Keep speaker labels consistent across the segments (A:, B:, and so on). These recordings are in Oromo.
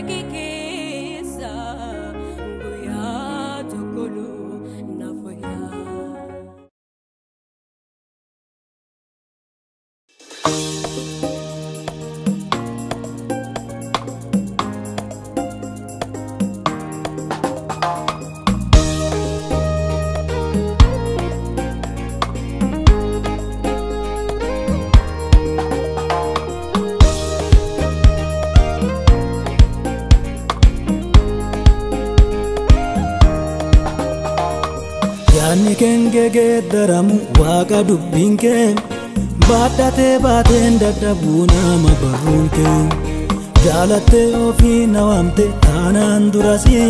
A: kee keessa guyyaa tokko naaf wayyaa.
B: Yaanni kee geeddaramu waaqa dubbiin kee baadhatee baateen dadhabuu nama barruun kee jaalattee ofii na waamte taanaan durasii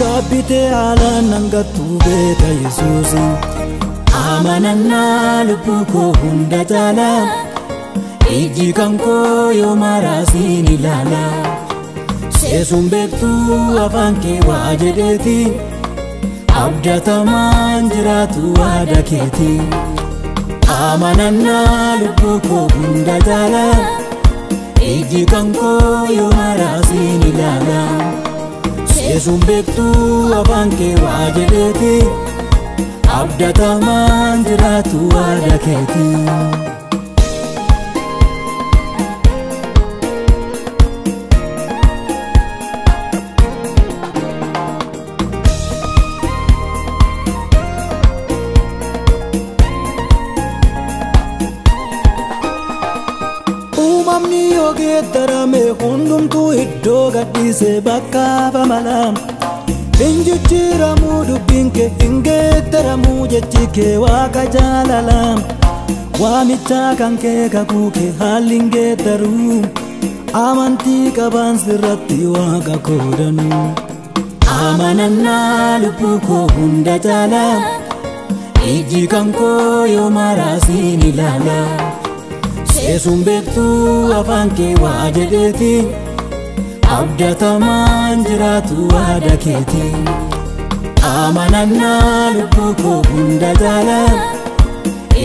B: gaabbitee haalaan nangattuu beeka Yesuusi. Amanannaa lubbuu koo hunda caalaa ijji kan koo yoo maraasiin ilaala seesuun beektuu afaan kee waa jedheeti. Abdatamaan jiraatu waada keeti. Amanannaa lubbuu koo hunda caalaa ijji kan koo yoo maraasiin ilaala seesuun beektuu afaan kee waa jedheeti. Abdatamaan jiraatu waada keeti. Uumamni yoo geeddarame hundumtuu iddoo gadhiise bakka mala. Hin jijjiiramuu dubbiin kee hin geeddaramuu jechi kee waaqa jaalala. Waamichaa kan kee kakuu kee haalli hin geeddaruu amantii qabaan sirratti waaqa koodanuu. Amanannaa lubbuu koo hunda caalaa ijji kan koo yoo maraasiin ilaala. Seesuun beektuu afaan kee waa jedheeti. Abdatamaan jiraatu waada keeti. Amanannaa lubbuu koo hunda caalaa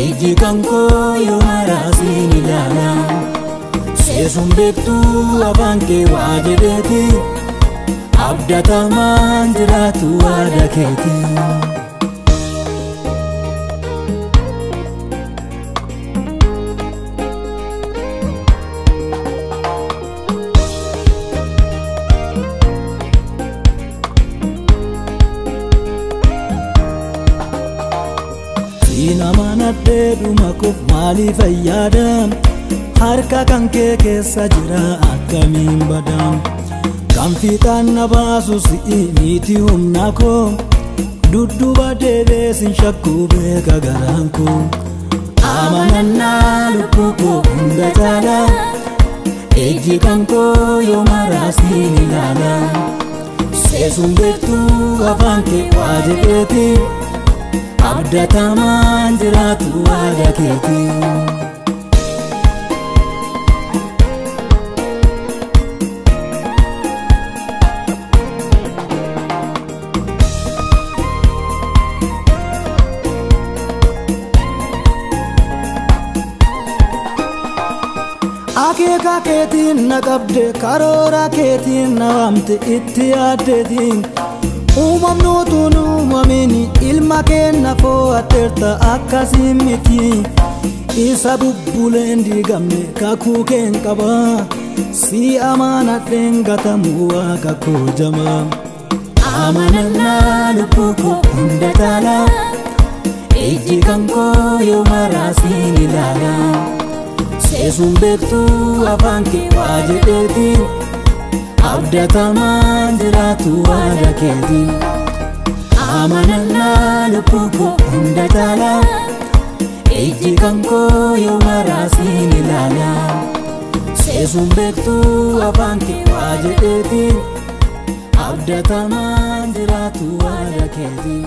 B: ijji kan koo yoo maraasiin ilaala seesuun beektuu afaan kee waa jedheeti. Abdatamaan jiraatu waada keeti. Amanadhee dhuma koof maaliif fayyadam harka kan kee keessa jira akkamiin badam kan fiixaan na baasu si'i miti humna koo dudduuba deebiin shakkuu beeka garaan koo. Amanannaa lubbuu koo hunda caalaa ijji kan koo yoo maraasiin ilaala seesuun beektuu afaan kee waa jedheeti. Abdatamaan jiraatu waada keeti. Akeeka keetiin na qabde karoora keetiin na waamte itti yaaddeetiin. Uumamni utuun uumamini ilma keenna fo'ateerta akkasii miti. Isa bubbuleen diigamne kakuu keen qaba si amanadheen gatamu waaqa koo jama. Amanannaa lubbuu koo hunda caalaa ijji kan koo yoo maraasiin ilaala seesuun beektuu afaan kee waa jedheeti. Abdatamaan jiraatu waada keeti. Amanannaa lubbuu koo hunda caalaa ijji kan koo yoo maraasiin ilaala seesuun beektuu afaan kee waa jedheeti. Abdatamaan jiraatu waada keeti.